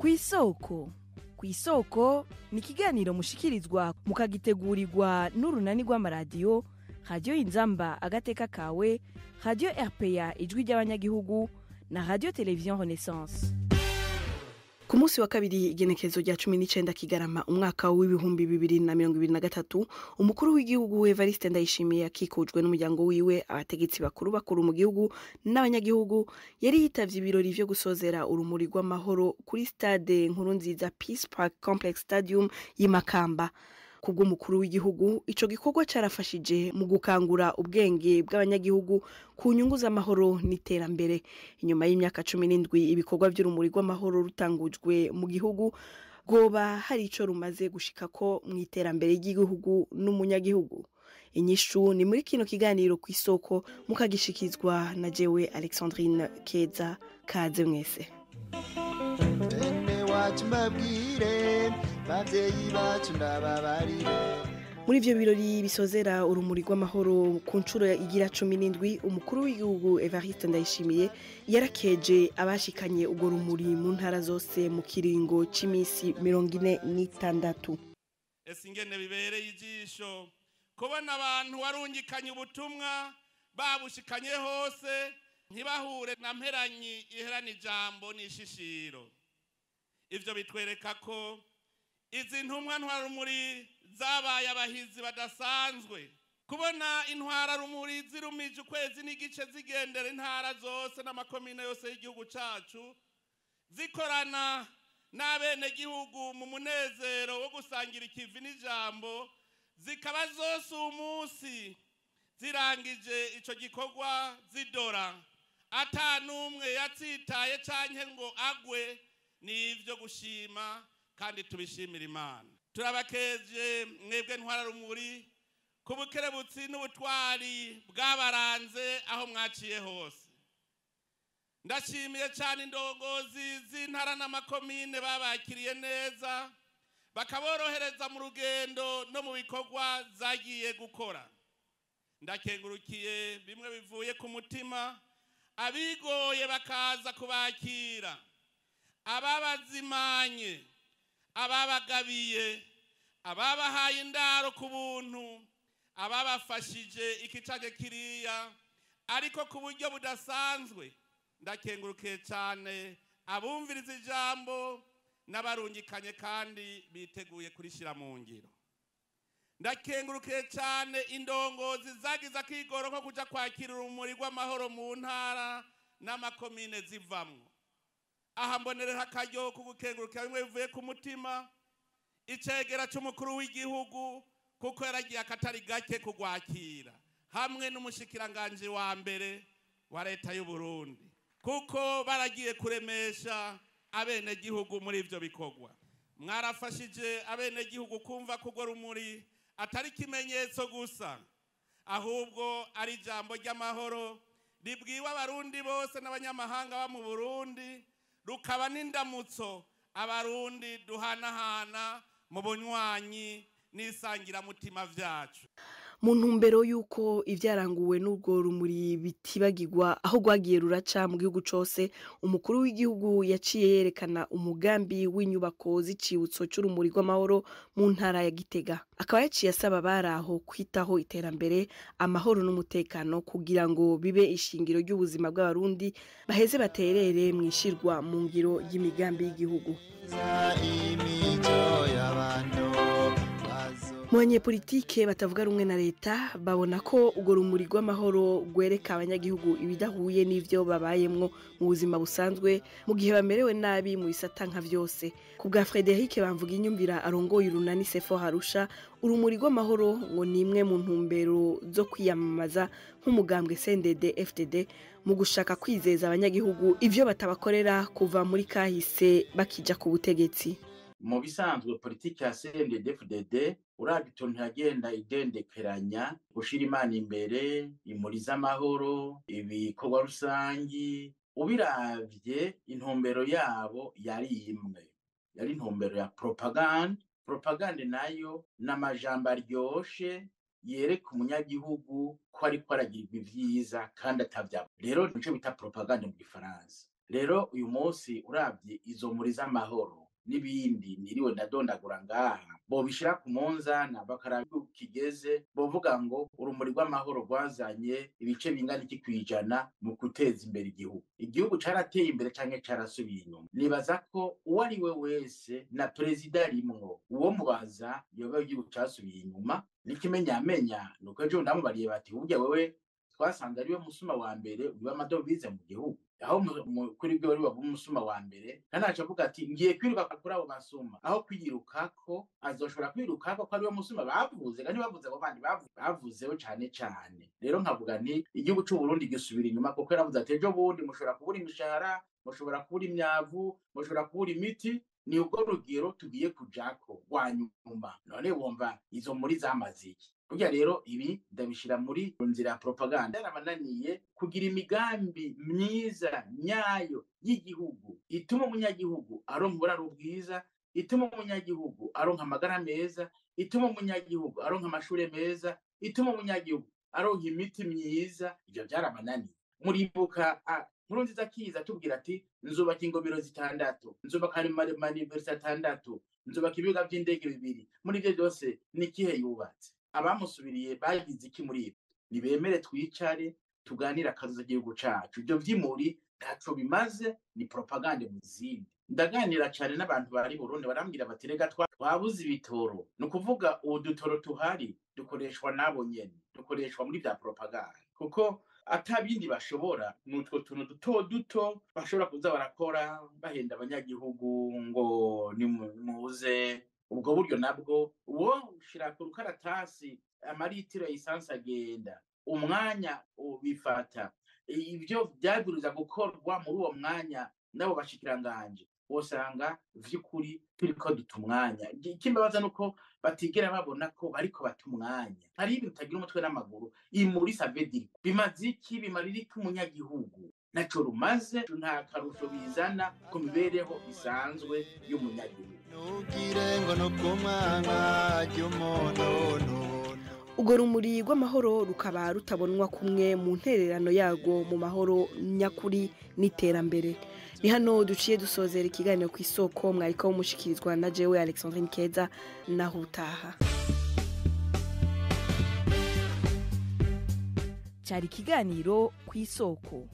Kw'isoko. Kw'isoko ni ikiganiro mushikirizwa mukagitegurirwa n'urunani rw'amaradiyo Radiyo Inzamba Agateka Kawe, Radiyo RPA Ijwi ry'Abanyagihugu na Radiyo Televiziyo Renaissance. Ku munsi wa kabiri, igenekerezo rya 19 Kigarama umwaka w'2023, umukuru w'igihugu Evariste Ndayishimiye, akikujwe n'umuryango wiwe, abategetsi bakuru bakuru mu gihugu n'abanyagihugu, yari yitavye ibirori vyo gusozera Urumuri rw'Amahoro kuri stade Nkuru Nziza, Peace Park Complex Stadium y'i Makamba. Kubw'umukuru w'igihugu, ico gikorwa carafashije mu gukangura ubwenge bw'abanyagihugu ku nyungu z'amahoro n'iterambere. Inyuma y'imyaka 17 ibikorwa vy'Urumuri rw'Amahoro rutangujwe mu gihugu, rwoba hari ico rumaze gushikako mu iterambere ry'igihugu n'umunyagihugu? Inyishu ni muri kino kiganiro Kw'isoko, mukagishikizwa na jewe Alexandrine Keza. Kaze mwese. Bene wacu mbabwire, bavyeyi bacu ndababarire. Muri ivyo birori bisozera Urumuri rw'Amahoro ku nshuro igira 17, umukuru w'igihugu Evariste Ndayishimiye yarakeje abashikanye urwo rumuri mu ntara zose mu kiringo c'imisi 46. Ese ingene bibereye ijisho kubona abantu warungikanye ubutumwa babushikanye hose, ntibahure na mperanyi iherana ijambo n'ishishiro! Ivyo bitwereka ko izi ntumwa ntwararumuri zabaye abahizi badasanzwe. Kubona intwararumuri zirumije ukwezi n'igice zigendera intara zose n'amakomine yose y'igihugu cacu, zikorana n'abenegihugu mu munezero wo gusangira ikivi n'ijambo, zikaba zose umunsi zirangije ico gikorwa zidora, ata n'umwe yatsitaye canke ngo agwe, ni ivyo gushima kandi tubishimira Imana. Turabakeje mwebwe ntwararumuri ku bukerebutsi n'ubutwari bwabaranze aho mwaciye hose. Ndashimiye cyane indongozi z'intara n'amakomine babakiriye neza, bakaborohereza mu rugendo no mu bikorwa zagiye gukora. Ndakengurukiye bimwe bivuye ku mutima abigoye bakaza kubakira, ababazimanye, ababagabiye, ababahaye indaro ku buntu, ababafashije iki canke kiriya. Ariko ku buryo budasanzwe ndakengurukiye cyane abumviriza ijambo n'abarungikanye kandi biteguye kurishyira mu ngiro. Ndakengurukiye cyane indongozi zagize akigoro ko kuja kwakira Urumuri rw'Amahoro mu ntara n'amakomine zivamwo. Aha mbonereho akaryo ko gukengurukira bimwe bivuye ku mutima icegera c'umukuru w'igihugu, kuko yaragiye akatari gake kugwakira, hamwe n'umushikiranganji wa mbere wa leta y'u Burundi, kuko baragiye kuremesha abenegihugu muri ivyo bikorwa. Mwarafashije abenegihugu kumva ko urwo rumuri atari ikimenyetso gusa, ahubwo ari ijambo ry'amahoro ribwiwe Abarundi bose n'abanyamahanga ba mu Burundi, rukaba n'indamutso Abarundi duhanahana mu bunywanyi n'isangiramutima vyacu. Mu ntumbero y'uko ivyaranguwe n'urwo rumuri bitibagirwa aho rwagiye ruraca mu gihugu cose, umukuru w'igihugu yaciye yerekana umugambi w'inyubako z'icibutso c'Urumuri rw'Amahoro mu ntara ya Gitega. Akaba yaciye asaba abari aho kwitaho iterambere, amahoro n'umutekano kugira ngo bibe ishingiro ry'ubuzima bw'Abarundi, baheze baterere mw'ishirwa mu ngiro ry'imigambi y'igihugu. Imico y'abantu bazo. Mu banyepolitike batavuga rumwe na leta, babona ko urwo rumuri rw'amahoro rwereka abanyagihugu ibidahuye n'ivyo babayemwo mu buzima busanzwe, mu gihe bamerewe nabi mu bisata nka vyose. Ku bwa Frederic Bamvuginyumvira arongoye urunani Sefo Harusha, Urumuri rw'Amahoro ngo ni imwe mu ntumbero zo kwiyamamaza nk'umugambwe CNDD FDD, mu gushaka kwizeza abanyagihugu ivyo batabakorera kuva muri kahise bakija ku butegetsi. Mu bisanzwe politiki ya CNDD-FDD, urabye utuntu yagenda idendekeranya gushira Imana imbere, imuri z'amahoro, ibikorwa rusangi, ubiravye intumbero yabo yari imwe, yari intumbero ya propagande. Propagande nayo n'amajambo aryoshe yereka umunyagihugu ko ariko aragirwa ivyiza kandi atavyabo. Rero nico bita propagande mu gifaransa. Rero uyu munsi uravye izo muri z'amahoro n'ibindi niriwe ndadondagura ngaha, bobishira ku munzana bakaraba kigeze, bovuga ngo urumuri rw'amahoro rwazanye ibice bingana iki kwijana mu guteza imbere igihugu. Igihugu carateye imbere canke carasubiye inyuma? Nibaza ko uwo ari we wese na perezida arimwo, uwo mubaza yoba igihugu casubiye inyuma. N'ikimenyamenya nuko ejo ndamubariye bati burya wewe twasanze ariwe musuma wa mbere wiba amadovize mu gihugu, aho kuri bwe wari umusuma wa mbere, kandi aca avuga ati ngiye kwiruka kuri abo basuma, aho kwirukako azoshobora kwirukako ko ariwe musuma bavuze, kandi bavuze abo bandi bavuzeho cane cane. Rero nkavuga nti igihugu c'u Burundi gisubira inyuma, kuko yaravuze ati ejo bundi mushobora kubura imishahara, mushobora kubura imyavu, mushobora kubura imiti, ni ubwo rugero tugiye kujako rwa nyuma. None wumva izo muri zamaze iki? Burya rero ibi ndabishira muri nzira ya propaganda. Yarabananiye kugira imigambi myiza nyayo y'igihugu ituma umunyagihugu aronka uburaro bwiza, ituma umunyagihugu aronka amagara meza, ituma umunyagihugu aronka amashure meza, ituma umunyagihugu aronka imiti myiza. Ivyo byarabananiye. Muribuka Nkurunziza akiza atubwira ati nzubaka ingomero 6, nzubaka maniversite 6, nzubaka ibibuga vy'indege 2. Muri ivyo byose ni ikihe yubatse? Abamusubiriye bagize iki muri ibi? Nibemere twicare tuganire akazoza k'igihugu cacu. Ivyo vy'imuri ntaco bimaze, ni propagande mu zindi. Ndaganira cane n'abantu bari Burundi, barambwira bati rega twabuze ibitoro. Ni ukuvuga ubu dutoro tuhari dukoreshwa nabo nyene, dukoreshwa muri vya propagande, kuko atabindi bashobora nutwo tuntu duto duto bashobora kuza barakora bahenda abanyagihugu ngo nimuze. Ubwo buryo nabwo uwo ushira ku rukaratasi amaritiro ya esanse agenda, umwanya ubifata, ibyo byabwirizwa gukorwa muri uwo mwanya nabo bashikiranganje, wosanga vy'ukuri turiko duta umwanya. Ikimbabaza nuko batigera babona ko bariko bata umwanya. Hari ibintu utagira umutwe n'amaguru. Imuri savediri bimaze iki? Bimarira iki umunyagihugu? Naco rumaze, nta karusho bizana ku mibereho isanzwe y'umunyagihugu. Ntugire ngo ni ukumwanga ry'umuntu n'ubuntu. Urwo rumuri rw'amahoro rukaba rutabonwa kumwe mu ntererano yarwo mu mahoro nyakuri n'iterambere. Ni hano duciye dusozera ikiganiro ku isoko, mwariko mushikirizwa na jewe Alexandrine Keza, naho utaha. Cari ikiganiro ku isoko.